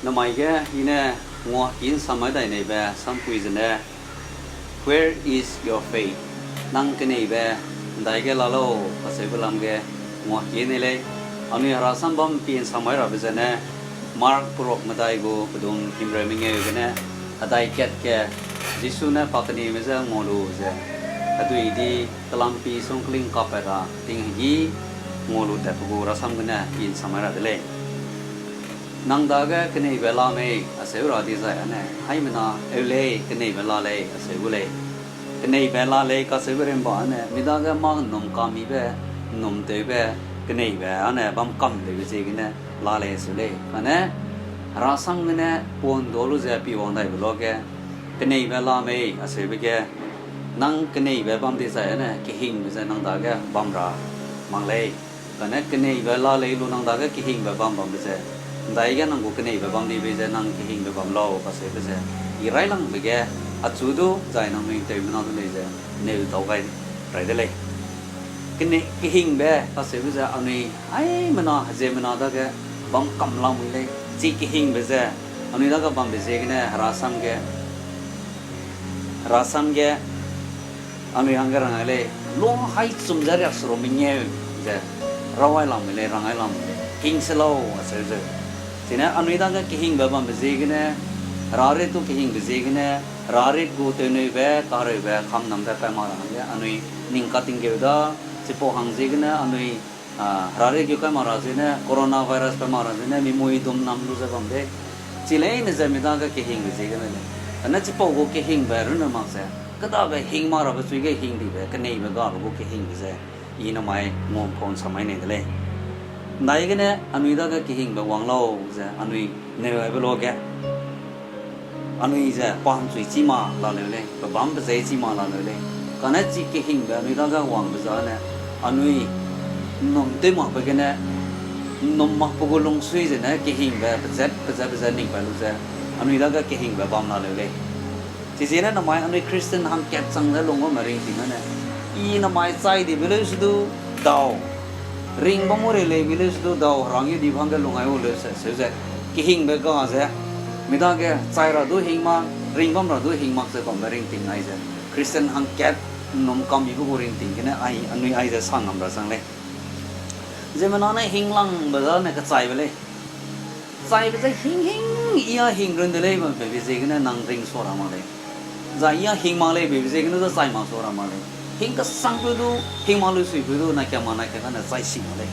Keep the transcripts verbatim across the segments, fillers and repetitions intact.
Namai ge i ne nguaki ’nsamai dai neibe sampui zene, Where is your faith? Nang keneibe ’ndaige la lau kacheube lam ge nguaki nei lei. Anui herasam bam pi ’nsamai rabe zene, Mark peruak medai gu pedum himreu mengeu gene hedai kat ge, Jisu ne pa kenieme je ngua lu ze, hedui di kelampi sungkling kapat ra ting hegî ngua lu tatbe gu rasam gene pi ’nsamai ra de lei. Nang dage keneibe la mei acheu ra dizai âne, haimena eu lei, keneibe la lei acheu gu lei. Keneibe la lei kacheube rimba âne, mi dage mâ ’nnum kamibe, ’nnum tewbe, keneibe âne bam kam leibe ziegene la lei acheu lei. Kane herasam gene puanduâ lu ze pi wang daibe luage, keneibe la mei acheube ge, nang keneibe bam dizai âne kehingbe ze nang dage bam ra mak lei. Kane keneibe la lei lu nang dage kehingbe bam bambe ze, ’ndaige nang gu keneibe bam dibe ze nang kehingbe bam lau kacheube ze, i railangbe ge, achu du zai nangnui ’nteumena du lei ze, neu tau gai rai de lei. Kene-, kehingbe kacheube ze anui haimena, heziemmena dage bam kam lamui lei. Chi kehingbe ze anui dage bambe ziegene herasam ge, herasam ge anui hangge rang ai lei, luang hai chum ze riakseruk mengeu ze rawai lamui lei, rang ai lamui lei, hing se lau acheu zeu. Chine anui dage kehingbe bambe ziegene, herarit tu kehingbe ziegene, herarit gu tewneube, kahereube, kamnambe pat mak ra hangge anui ning katinggeu da, chipau hang ziegene anui, a, herarit gu kai mak ra zene, coronavirus pat mak ra zene, mi mui dum nam lu ze bam lei. Chi leine ze mi dage kehingbe ziegene lei. Kane chipau gu kehingbe runne mak ze, kêdabe hing mak rabe chui ge hing dibe, keneibe gabe gu kehingbe ze, i namai ngumpau ’nsamai nei de lei. ’Ndaigene anui dage kehingbe wang lau ze anui neu aibe luage, anui ze pa ’nchui chî mak laleu lei, pebâm pezei chî mak laleu lei. Kane chi kehingbe anui dage wangbe zane, anui ’nnum tew makbe gene, ’nnum makbe gu lungsui zene kehingbe pezat, pezat, pezat ning pat lu ze, anui dage kehingbe bam laleu lei. Chiziegene namai anui Christian hangkat chang ze lung bamme ringting ane, i namai chai dibe leu se du dau, ring bam gu rei leibe leu se du dau, herang ge di hangge lung ai u leu se seu ze, kehingbe ga ze, mi dage chai ra du hing mak, ring bam ra du hing mak ze bambe ringting ai ze, Christian hangkat ’nnum kamibe gu ringting gene ai, anui ai ze sa ngam ra chang lei. Ziemmena ne hinglangbe zane kechaibe lei. Chaibe ze hing hing, i a hing run de lei bambe ziegene nang ring sua ra mak lei. Zai i a hing mak lei bebe ziegene du chai mak sua ra mak lei. Hing kesangpeu du, hing mak luisuipeu du, nai ka mak nai ka gane chai si mak lei.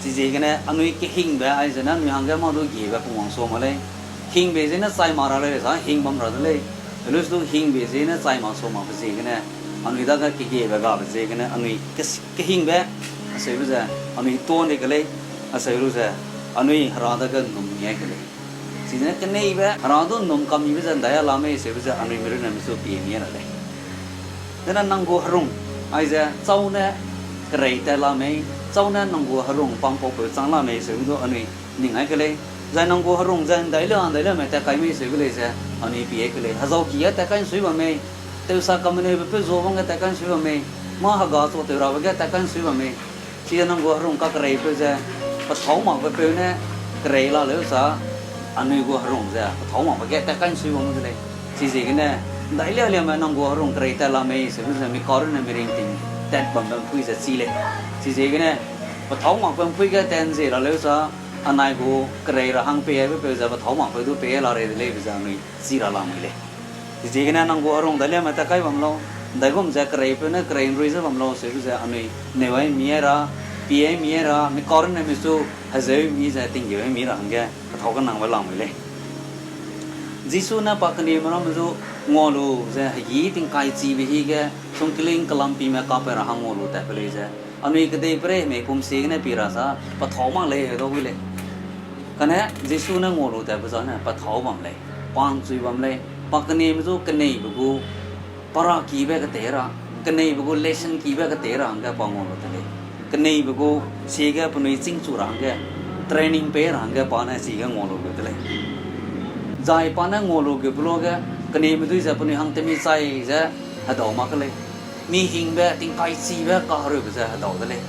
Chiziegene anui kehingbe aizene anui hangge mâ du giebe pungwang sua mak lei. Hingbe ziegene chai mak ra lei, zai hing bam ra de lei. Helus du hingbe ziegene chai mak sua makbe ziegene, anui dage kegiebe gabe ziegene, anui kes-, kehingbe, aseube ze, anui tuâ ni ke lei, aseu lu ze, anui Hera dage ’nnum mi ai ke lei. Chine keneibe, Hera du ’nnum kamibe ze ’ndai a la mei seube ze anui mi runne mi su pie mi ra lei. Zene nang gu herung, aize châu ne kerei tat la mei, châu ne nang gu herung pangpaupeu chang la mei seube du anui ning ai ke lei. Zai nang gu herung ze ’ndai le, ’ndai le me tat kai mei seube lei ze, anui pie ke lei. Hezauki ge tat kai ’nsui bam mei, tewsa kameneube peu zuabang ge tat kai ’nsui bam mei, mâ hega chu tew rabe ge tat kai ’nsui bam mei. Chide nang gu herung kakereipeu ze, pethâu makbe peu ne kerei la leu sa, anui gu herung ze pethâu makbe ge tat kai ’nsui bam de lei. Chiziegene, ’ndai le liame nang gu herung kerei tat la mei seube ze mi karunne mi ringting tat bambe ’mpui ze chi lei. Chiziegene, pethâu makbe ’mpui ge tat ’nzie la leu sa, anai gu kerei ra hang pei aibe peu ze pethâu makbe du pei la rei de leibe ze anui chi ra la mui lei. Chiziegene nang gu herung ’ndai liame tat kai bam lau, ’ndaigum ze kereipeu ne kerei ’nrui ze bam lau seube ze anui neu ai mi ai ra, pie ai mi ai ra, mi karunne mi su hezeu mi ze tinggeu ai mi ra hangge pethâu kenangbe la mui lei. Jisu ne pa kenieme ramme zu ngua lu ze hegî tingkai chibe hige sungkling kelampime kapat ra hang ngua lu tatbe lei ze, anui kedeiperei mei pumsiegene pi ra sa, pethâu mak lei dau wi lei. Kane Jisu ne ngua lu tatbe zane pethâu bam lei, pa ’nchui bam lei, pa kenieme zu keneibe gu parakibe ketei ra, keneibe gu lesson kibe ketei ra hangge pa ngua lu te lei. Keneibe gu siege penui chîngchu ra hangge, training pei ra hangge pa ne chige ngua lu gu de lei. Zai pa ne ngua lu gube luage, kenieme dui ze penui hang temi chai ze hedau mak ke lei. Mi hingbe, tingkai chibe, kahereube ze hedau de lei.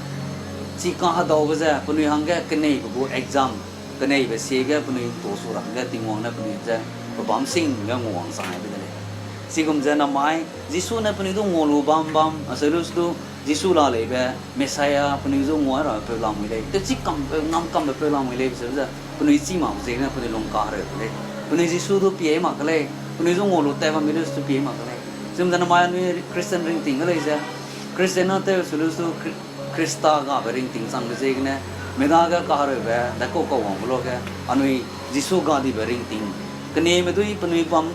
Chi kahedaube ze penui hangge keneibe gu exam, Keneibe siege penui ’ntuasu ra hangge Tingwang ne penui ze pebâm sing ge nguawang chang aibe de lei. Chigum ze namai, Jisu ne penui du ngua lu bam bam, acheu lu se du, Jisu la leibe, Messiah, penui zu ngua ra peu lamui lei, tewchi kampeu, ngam kambe peu lamui lei, be se ze, penui chî mak ziegene penui lung kahereu de lei. Penui Jisu du pie mak ke lei, penui zu ngua lu tat bam mi lu se du pie mak ke lei. Chigum ze namai anui Christian ringting ge lei ze, Christian na tew se lu se du Khri-, Khrista gabe ringting changbe ziegene, mi dage kahereube, daikau kau wangbe luage, anui Jisu gadibe ringting. Kenieme dui penui bam,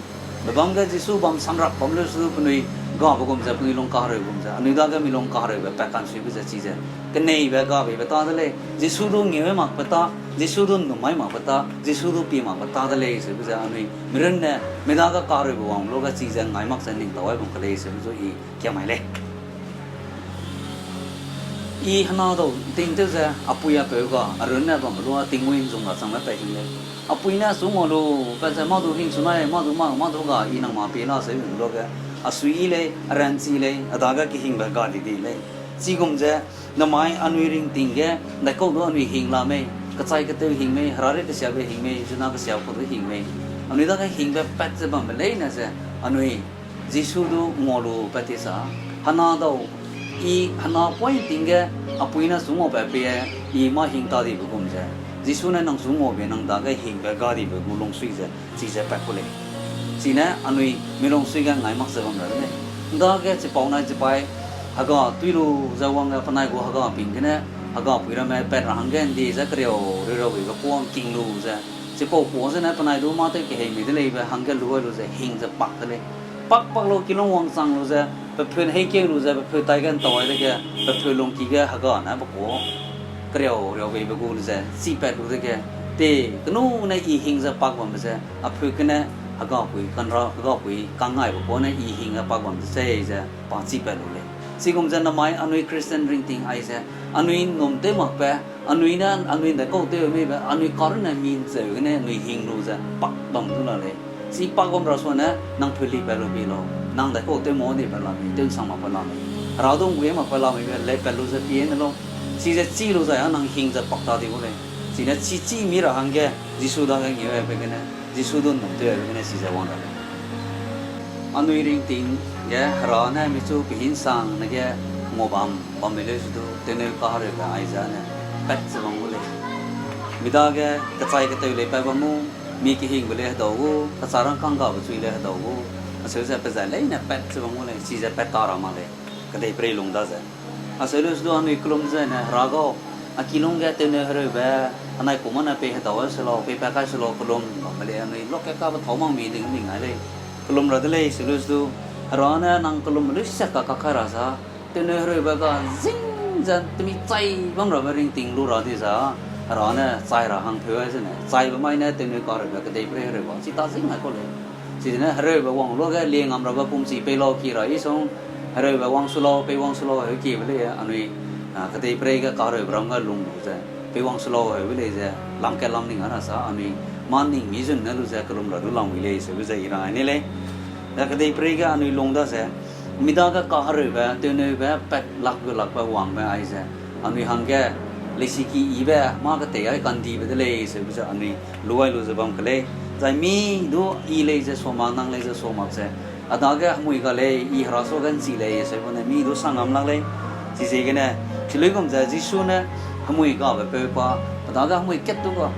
bebâm ge Jisu bam samrak bam lu se du penui gabe gum ze, penui lung kahereu gum ze, anui dage mi lung kahereube pat kansuibe ze chize. Keneibe gabeibe ta de lei, Jisu du ngeu makbe ta, Jisu du ’nnum mai makbe ta, Jisu du pie makbe ta de lei, seube ze anui, mi runne, mi dage kahereube wangbe luage chize ngai mak ze ning tau ai bam ke lei, seube zu i kiamai lei. I hena dau ’nting tew ze, apui apeu ga, arunne bambe lua tingwui ’nzung ra changbe pat hing lei. Apui ne su ngua lu, pat ze mâ du hing su nai, mâ du mâ, mâ du ga, i nang ma pie la, seube luage, a sui yi lei, a ranchi lei, a dage kehingbe ga di di lei. Chigum ze, namai anui ringting ge, daikau du anui hing la mei, kechai ketew hing mei, herarei kesiabe hing mei, zena kesiabe kau du hing mei. Anui dage hingbe pat ze bambe leine ze, anui Jisu du ngua lu pat ti sa, hena dau, i hena point ting ge, apui ne su ngua pat pie, i mâ hing ta dibe gum ze, Jisu ne nang su ngua be nang dage hingbe ga dibe gu lungsui ze, chize pat ku lei. Chine anui mi lungsui ge ngai mak ze bam ra de lei. ’Ndage chipau nai chipai, hega tui lu ze wangge penai gu hega ping gene, hegapui ramme pat ra hangge ’ndi ze keriau, riurau beibe kuâ ’ngking lu ze, chipau kuâ zene penai du mâ tew kehei mi de leibe hangge lu ai lu ze hing ze pak de lei. Pak pak lu kilung wangchang lu ze, pepeu heikeu lu ze, pepeu tai ge ’ntau ai dege, pepeu lungki ge hega ne pe kuâ keriau, riau beibe gu lu ze, chipat lu dege, te, kenu ne i hing ze pak bambe ze, apeu gene, hegapui kanra, hegapui kangaibe kuâ ne i hing ze pak bam de sei ze, pa chipat lu lei. Chigum ze namai anui Christian ringting aize, anui ’nnum tew makbe, anui ne, anui ’ndaikau tew meibe, anui karunne mi ’nzeu gene, anui hing lu ze, pak bam du la lei. Chi pak bam ra suane, nang peu li pat lu bi lau, nang ’ndaikau tew mau di pat la mei, tew ’nsang mak pat la mei, hera du ’nggui mak pat la mei, be lei pat lu ze pie ne lau. Chize chi lu zai a nang hing ze pak ta di gu lei. Chine chi chi mi ra hangge, Jisu dage ngeuabe gene, Jisu du ’nnum tewbe gene chize wang ra lei. Anui ringting ge hera ne michu pehinsangne ge ngua bam, bam mi leu se du, tewneu kahereube aize ne, pat ze bam gu lei. Mi dage kechai ketew lei pat bam mu, mi kehingbe lei hedau gu, kechârangkanggabe chui lei hedau gu, acheu ze pe zai leine pat ze bam gu lei, chize pat ta ra mak lei, kedeiperei lung daze. Acheu leu se du anui kelum zene, hera gau, a kilung ge tewneu hereube, anai kum ane pei hedau ai se lau, peipat kai se lau, kelum bambe lei anui lokke kabe thâu mak mi ding ning ai lei. Kelum ra de lei, acheu leu se du, hera ne nang kelumbe lui sia ka kakai ra za, tewneu hereube ga zing ze temi chai bam rabe ringting lu ra di za, hera ne chai ra hangpeu ai zene, chaibe mai ne tewneu kahereube kedeiperei hereube, chi ta zing ai kau lei. Chidene hereube wang luage liengam rabe pumchi pei lau ki ra isong, hereube wang su lau, pei wang su lau heu kiebe lei, anui, a, kedeiperei ge kahereube ram ge lung lu ze, pei wang su lau heube lei ze, lam kat lam ning a ra sa, anui mâ ning mi zun ne lu ze kelum ra du lamui lei, seube ze i rang ai ne lei. Ze kedeiperei ge anui lung daze, mi dage kahereube, tewneube, pat lak gu lakbe wangbe aize, anui hangge, leisiki yibe, mâ ketei ai kandibe de lei, seube ze anui lu ai lu ze bam ke lei. Zai mi du i lei ze sua mak, nang lei ze sua mak ze, a dage hemui ga lei, i hera suage ’nchi lei, seube ne mi du sangam lak lei. Chiziegene, chiluigum ze Jisu ne hemui gabe peu pa, pe dage hemui kat tu ga,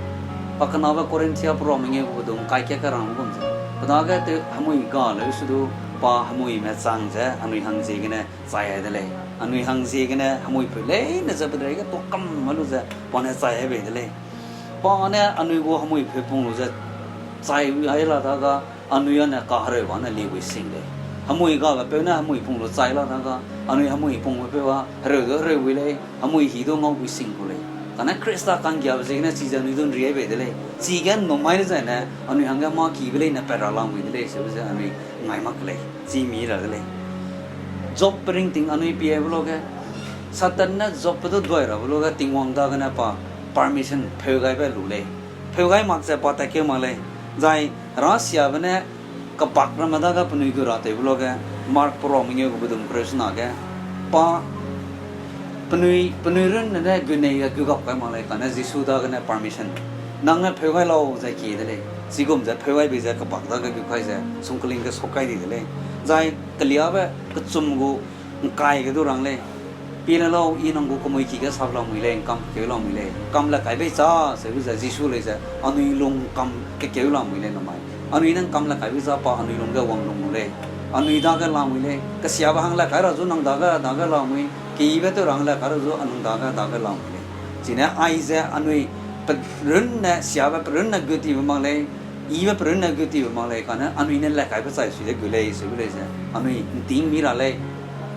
pa kenabe Korinthia peruak mengeu gu pedum kai kat ke rang gum ze, pe dage tew hemui ga leu se du, pa hemuime chang ze anui hangziegene chai ai de lei. Anui hangziegene hemui peu leine ze pedrei ge tuakam a lu ze pa ne chai ai bei de lei. Pa ne anui gu hemui peu pung lu ze chai ai la daga, anui â ne kahereu ba ne liwui sing lei. Hemui gabe peu ne hemui pung lu chai la daga, anui hemui pungbe peu â hereu du hereu bui lei, hemui hi du ngau bui sing ku lei. Kane Khrista kanggiabe ziegene chize anui du ’nri ai bei de lei. Chige ’nnum mai dezaine, anui hangge mâ kibe leine pat ra lamui de lei, seube ze anui ngai mak ke lei. Chi mi ra de lei. Job pe ringting anui pie be luage, Satan ne Job pe du duai rabe luage Tingwang dagene pa permission pheu gaibe lu lei. Pheu gai mak ze pa tatkeu mak lei. Zai herasiabe ne kebak ramme dage penui gu ra tewbe luage, Mark peruak mengeu gu pedum kereu sena ge, pa penui, penui runne ne gunei ge gu gap kai mak lei, kane Jisu dagene permission Nang ne pheu gai lau ze kie de lei. Chigum ze pheu gai bei ze kebak dage gu kai ze sungkling ge sok kai di de lei. Zai keliabe kechum gu ngkai ge du rang lei. Pie le lau, I nang gu kemui ki ge sap lamui lei, ngkam kekeu lamui lei. Ngkam le kai bei cha, seube ze Jisu lei ze, anui lung ngkam kekeu lamui lei namai. Anui ne ngkam le kai bei cha pa anui lung ge wang lung lu lei. Anui dage lamui lei. Kesiabe hang le kai ra zu nang dage, dage lamui. Keyibe tew ra hang le kai ra zu anui dage, dage lamui lei. Chine aize anui perunne, siabe perunne gu tibe mak lei, yibe perunne gu tibe mak lei, kane anui ne le kaibe chai sui de gu lei, seube lei ze, anui nting mi ra lei.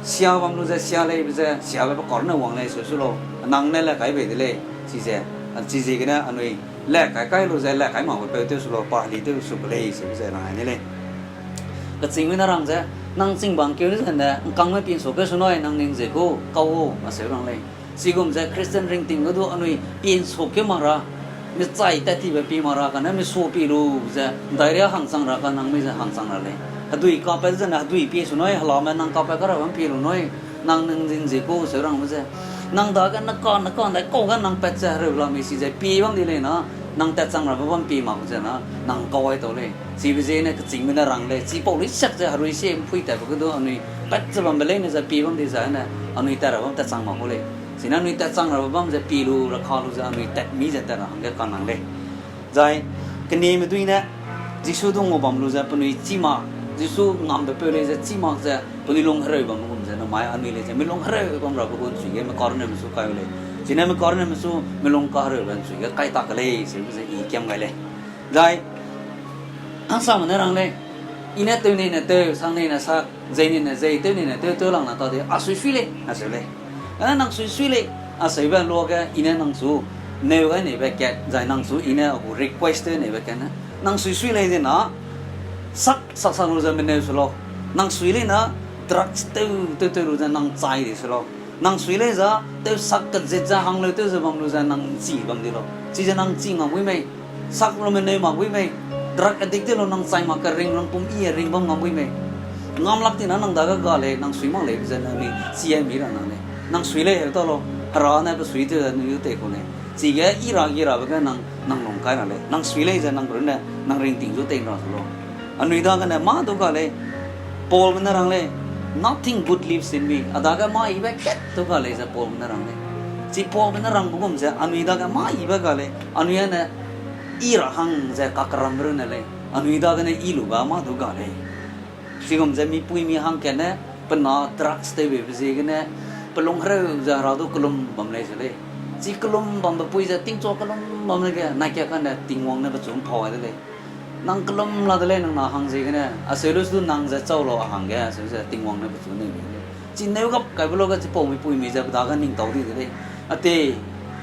Sia bam lu ze sia leibe ze, siabe pe karne wang lei, seu su lau, nang ne le kai bei de lei, chize, chiziegene anui le kai kai lu ze, le kai makbe peu tew su lau, pa heli tew su gu lei, seube ze rang ai ne lei. Kechîngme ne rang ze, nang ching bang keu de zene, ngkangme pinsua keu su nui, nang ning ze ku, kau, aseu rang lei. Chigum ze Christian ringting ge du anui pinsua keu mak ra, mi chai tat tibe pie mak ra, kane mi sua pie lu ze, ndairia hangchang ra ka nang mi ze hangchang ra lei. Hedui kapat zene hedui pie su nui, helame nang kapat ka ra bam pie lu nui, nang ning zin ze ku seu rangbe ze. Nang dage neka neka ndai kau ge nang pat ze hereu la mi si ze pie bam di lei na, nang tatchang rabe bam pie mak ze na, nang kau ai tau lei. Chibe ziegene kechîngme ne rang lei, chipau luisiak ze herui sie mpui tatbe ge du anui pat ze bambe leine ze pie bam di zai ne, anui tat ra bam tatchang mak ku lei. Chine anui tatchang rabe bam ze pie lu ra ka lu ze anui tat mi ze tat ra hangge kanang lei. Zai, kenieme dui ne, Jisu du ngau bam lu ze penui chî mak, Jisu ngambe peu lei ze chî mak ze penui lung hereu bam gum ze namai anui lei ze mi lung hereu bam rabe gu nchui ge mi karunne mesu kai u lei. Chine mi karunne mesu mi lung kahereube nchui ge kai tak ke lei, seube ze I kiam gai lei. Zai, hangsame ne rang lei, I ne tew nei ne tew, sang nei ne sak, zei nei ne zei, tew nei ne tew, tew lang na ta de, a sui sui lei, aseu lei. Kane nang sui sui lei, aseube luage, I ne nang chu, neu gai neibe kat, zai nang chu, I ne a gu request tew neibe kat ne. Nang sui sui lei de na, sak, sak, sak lu ze meneu su lau. Nang sui lei na, drugs tew, tew, tew lu ze nang chai di su lau. Nang sui lei za, tew sak kezit ze hangleu tew ze bam lu ze nang nchi bam di lau. Chize nang nchi ngam gui mei. Sak lu meneu mak gui mei. Drug addict tew lu nang chai mak ke ring nang pum i ring bam ngam gui mei. Ngam lak tina nang dage ga lei, nang sui mak lei, be ze nang ni chi ai mi ra nang lei. Nang sui lei heu ta lau. Hera ne pe sui tew ze nui du tei ku lei. Chige i ra gi rabe ge nang, nang lung kai ra lei. Nang sui lei ze nang runne, nang ringting zu tei ra su lau. Anui dagene mâ du ga lei, Paulbe ne rang lei, nothing good lives in me. A dage mâ yibe kat du ga lei ze Paulbe ne rang lei. Chi Paulbe ne rangbe gum ze anui dage mâ yibe ga lei, anui ane i ra hang ze kakeramme runne lei, anui dagene i lube mâ du ga lei. Chigum ze mipuimi hangkatne, pe na drugs tewbeibe ziegene, pe lung hereu ze Hera du kelum bam lei ze lei. Chi kelum bambe pui ze tingchua kelum bam lege, naika kane Tingwang ne pechu mpau ai de lei. Nang kelum la de lei nang na hang ziegene, aseu lu su du nang ze chau lau a hangge, aseu ze Tingwang ne pechu nei lei. Chi neu gap kaibe luge chipau mipuimi ze pe dage ning tau di de lei. Ate,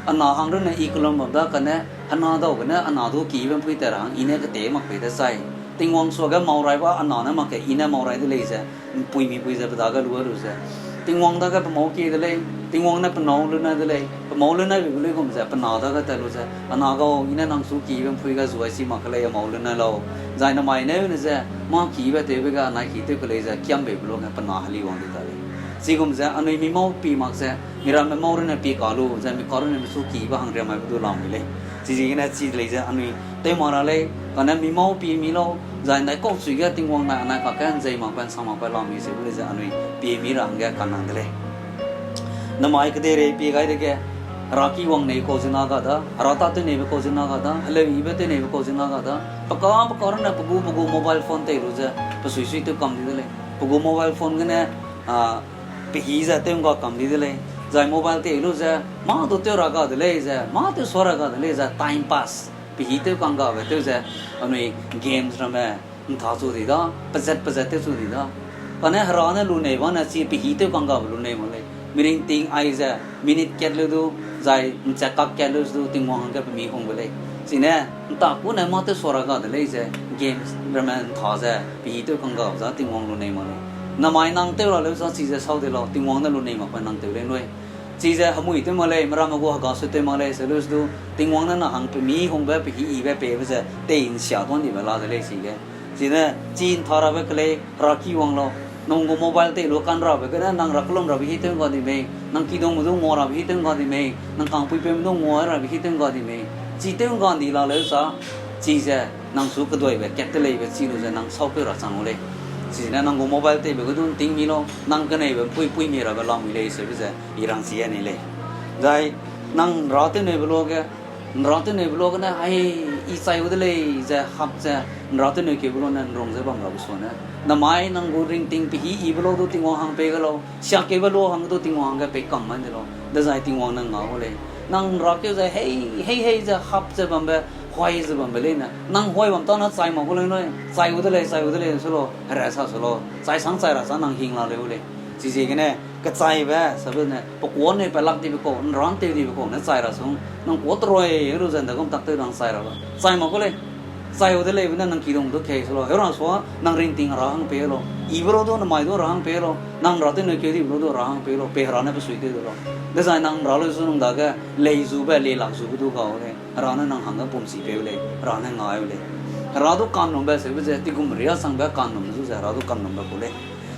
a na hang runne i kelum bam da kane, hena dau gene a na du kibe mpui tat ra hang i ne kete mak pei de chai. Tingwang suage mau rai ba a na ne mak ke i ne mau rai de lei ze, mpuimi pui ze pe dage lu lu ze. Tingwang dage pe mau kie de lei, Tingwang ne pe nâu lunai de lei, pe mau lunai beibe luigum ze pe na dage tat lu ze, a na gau, i ne nang su kibe mpui ga zuai si mak ke lei a mau lunai lau. Zai namai neu ne ze, mâ kibe tewbe ga anai ki tew ke lei ze kiam beibe luge pe na heli wang di ta lei. Chigum ze anui mi mau pie mak ze, miramme mau runne pie ka lu ze mi ka runne mesu kibe hangriam maibe du lamui lei. Chiziegene chi de lei ze anui tew mak ra lei, kane mi mau pie mi lau, zai ndaikau chui ge Tingwang nai anai kakge nzei makbe nsang makbe lamui ze gu lei ze anui pie mi ra hangge kanang de lei. Namai kedeirei pie gai dege, Hera ki wang nei kau zena ga da, Hera tâtew neibe kau zena ga da, heleu yibe tew neibe kau zena ga da, pe ka pe ka runne pe gu pe gu mobile phone tei lu ze, pe sui sui tew kam di de lei. Pe gu mobile phone gene, a, pe hî ze tew ngga kam di de lei. Zai mobile tei lu ze, mâ du tew ra ga de lei ze, mâ tew sua ra ga de lei ze, time pass. Pe hî tew kanggabe tew ze, anui games ramme, ntha chu di da, pezat pezat tew chu di da. Kane Hera ne lu nei bane chi pe hî tew kanggabe lu nei mak lei. Miringting aize, minute kat lu du, zai nchat kak kat lu du, Tingwang hangge pe mi hungbe lei. Chine, nta kune mâ tew sua ra ga de lei ze, games ramme ntha ze, pe hî tew kanggabe za Tingwang lu nei mak lei. Namai nang tew ra leu za chize sau de lau, Tingwang ne lu nei makbe nang tew lei nui. Chize hemui tew mak lei, meramme gu hega su tew mak lei, se lu du, Tingwang ne na hang pe mi hungbe, pe hî yibe pebe ze, tei nsia tuan dibe la de lei chige. Chine, chi ntha rabe ke lei, Hera ki wang lau. Nang gu mobile tei lu kan rabe gene, nang ra kelum rabe hî tew ngga di mei, nang kidungme du ngua rabe hî tew ngga di mei, nang kangpuipeume du ngua rabe hî tew ngga di mei. Chi tew ngga ndi la leu sa, chize nang su keduaibe, kat te leibe, chi lu ze nang saupeu ra chang gu lei. Chine nang gu mobile teibe ge du nting mi lau, nang keneibe mpui pui mi rabe lamui lei, seube ze i rang chi a ni lei. Zai nang nra tew neibe luage, nra tew neibe luage ne, ai, i chai gu de lei ze hap ze, nra tew neibe luage ne nrung ze bam ra gu sua ne. Namai nang gu ringting pehî ibe luage du Tingwang hang pei ge lau, siakeube luage hang du Tingwang hangge pei kam mai de lau. Dezai Tingwang ne ngau lei. Nang nra keu ze hei, hei, hei ze hap ze bambe, huai ze bambe leine. Nang huai bam ta na chai mak gu lei nui, chai gu de lei, chai gu de lei, su lau, hera sa su lau. Chai sang chai ra sa nang hing la leu lei. Chiziegene, kechaibe, sabe ne, pe kuâ ne pe lak dibe kau, nrang tew dibe kau, ne chai ra sung, nang kuâ terui, lu ze nda gum tak tew nang chai ra la. Chai mak gu lei. Chai gu de leibe ne nang kidung du kei su lau. Heu ra sua, nang ringting ra hang pei lau. Ibe lau du namai du ra hang pei lau. Nang nra tew ne keu dibe lau du ra hang pei lau. Pei hera ne pe sui tew de lau. Dezai nang nra leu su nang dage, lei zube, lei lak zube du gau lei. Hera ne nang hangge pumchi pei lei. Hera ne ngai lei. Hera du kanlumbe seube ze, tigum ria sangbe kanlum zu ze, hera du kanlumbe ku lei.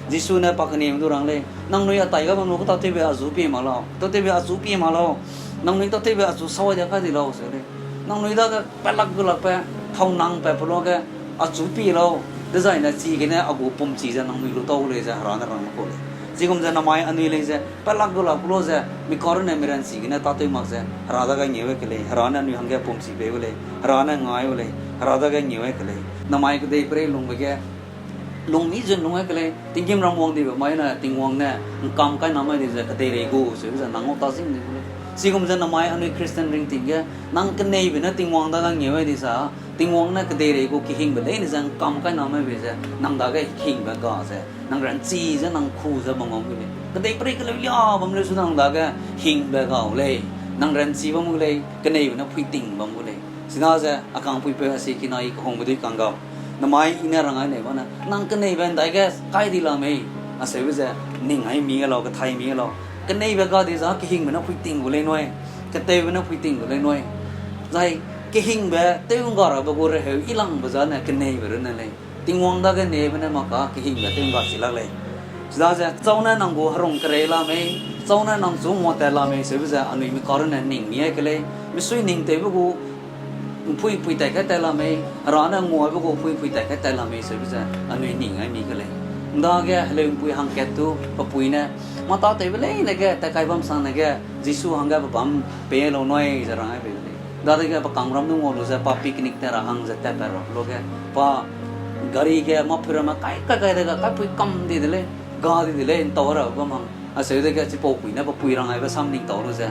Jisu ne pa kenieme du rang lei, nangnui a tai ga bam lu, katâtewbe achu pie mak lau, katâtewbe achu pie mak lau, nangnui katâtewbe achu sawai dia kai di lau, se lei. Nangnui dage pelak gu lakbe, thaunang pat pe luage, achu pie lau, dezai ne chigene a gu pumchi ze nangnui lu tau lei ze hera ne rang mak ku lei. Chigum ze namai anui lei ze, pelak gu lak pe lu ze, mi karune mi ranchi gene tâtew mak ze, hera dage ngeu ke lei, hera ne anui hangge pumchi pei gu lei, hera ne ngai gu lei, hera dage ngeu ke lei. Namai kedeiperei lungbe ge, lung mi zun lung ke lei, tinggîm ram wang dibe mai ne, Tingwang ne, ngkam kai na mai di ze, kedeirei gu, seube ze nang ngau ta zing di gu lei. Chigum ze namai anui Christian ringting ge, nang keneibe ne Tingwang dage ngeu di sa, Tingwang ne kedeirei gu kehingbe leine ze ngkam kai na mai be ze, nang dage hingbe ga ze, nang ranchi ze, nang ku ze bam ngau gu lei. Kedeiperei keleu lia bam leu su nang dage hingbe gau lei, nang ranchi bam gu lei, keneibe ne phuiting bam gu lei. Sina ze, a kangpuipeu a si kina i kehungbe dui kang gau. Namai i ne rang ai nei bane, nang keneibe ndaige kai di la mei, aseube ze, ning ai mi ge lau, kethai mi ge lau. Keneibe ga di za kehingbe ne phuiting gu lei nui, ketewbe ne phuiting gu lei nui. Zai, kehingbe tew ngga rabe gu reheu i langbe zane keneibe runne lei. Tingwang dage nebe ne maka kehingbe tew ngga chi lak lei. Chidaze, châu ne nang gu herung kerei la mei, châu ne nang chu nguatat la mei, seube ze anui mi karune ning mi ai ke lei, misui ning tewbe gu mpui pui tat kai tat la mei, hera ne nguabe gu mpui pui tat kai tat la mei, seube ze anui ning ai mi ke lei. Ndage heleu mpui hangkat tu, pe pui ne, mâ tâtewbe leine ge, tat kai bam sangne ge, Jisu hangge pe bam pei lau nui ze rang ai bei de lei. Dadege pe kangram du ngua lu ze pa picnic tat ra hang ze tatpat ra pe luage, pa gari ge mâ pui ramme kai kai kai dege kaipui kam di de lei, ga di de lei, ntau ra bam hang. Aseu dege chipau pui ne pe pui rang aibe sam ning tau lu ze,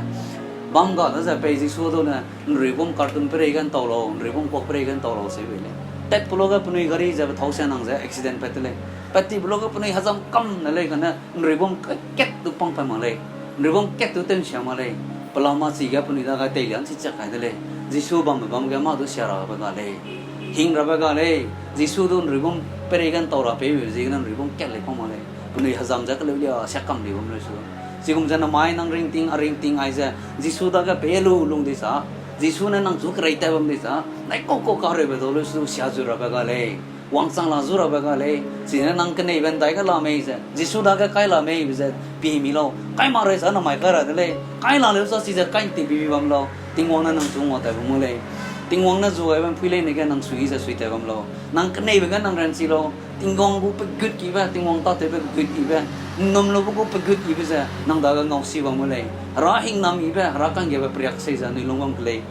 bam ga da ze pei Jisu du ne, nruibum carton perei ge ntau lau, nruibum Coke perei ge ntau lau, seu bei lei. Tat pe luage penui gari ze pe thau sia nang ze accident pat de lei. Pat ti pe luage penui hezam kam ne lei kane, nruibum kat du pang pat mak lei. Nruibum kat du tew nsia mak lei. Pelama chige penui dage teilian chi chak kai de lei. Jisu bambe bam ge mâ du sia rabe ga lei. Hing rabe ga lei. Jisu du nruibum perei ge ntau ra pei be ziegene nruibum kat lei pang mak lei. Penui hezam ze keleu lia sia kam di bam lei su. Chigum ze namai nang ringting, a ringting aize, Jisu dage pei lu lung di sa, Jisu ne nang chu kerei tat bam di sa, nai kau kau kahereube dau leu su sia zu rabe ga lei. Wangchang la zu rabe ga lei, chine nang keneibe ndai ge la mei ze, Jisu dage kai la mei be ze, pie mi lau, kai mak rei sa namai kai ra de lei, kai la leu sa chize kai nti bibi bam lau, Tingwang ne nang chu nguatat bam mu lei. Tingwang ne zu gaibe mpui leine ge nang sui ze suitat bam lau. Nang keneibe ge nang ranchi lau, Tingwang gu pegut kibe, Tingwang tâtewbe pegut kibe, nnum lube gu pegut kibe ze, nang dage ngau si bam mu lei. Hera hingnam yibe, hera kanggiabe periak sei ze anui lung bam ke lei.